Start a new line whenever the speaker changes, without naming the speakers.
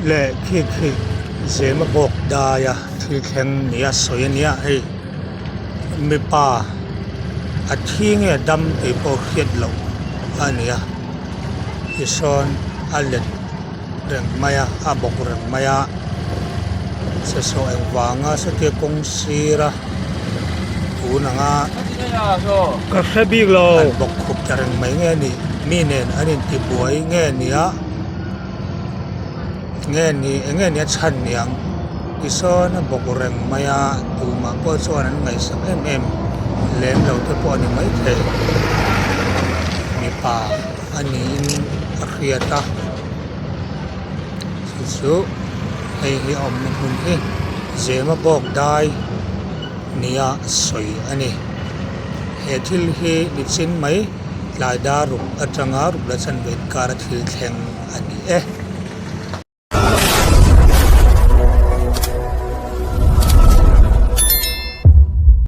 Leh khi khi zema bawk daia thil thleng nia sawi a nia hei mipa a thi nge dam tih pawh hriat loh a ni a tisawn a let reng mai a a bawk reng mai a sesawh engvanga satia kawng sira tun anga
Ka hre bik lo.
An bawk khup ta reng mai nge ni mi nen an intibuai nge nia. Nge ni eng nge ni a chhan niang tisawn a bawk reng mai a tumah pawh chuan an ngaihsak em em lem lo te pawh a ni maithei mipa a niin a hriat a chu chu hei hi a awmna hmun hi zema bawk dai nia sawi a ni he thil hi nichin mai tlai dar ruk atanga ruk la chanve inkar a thil thleng a ni e.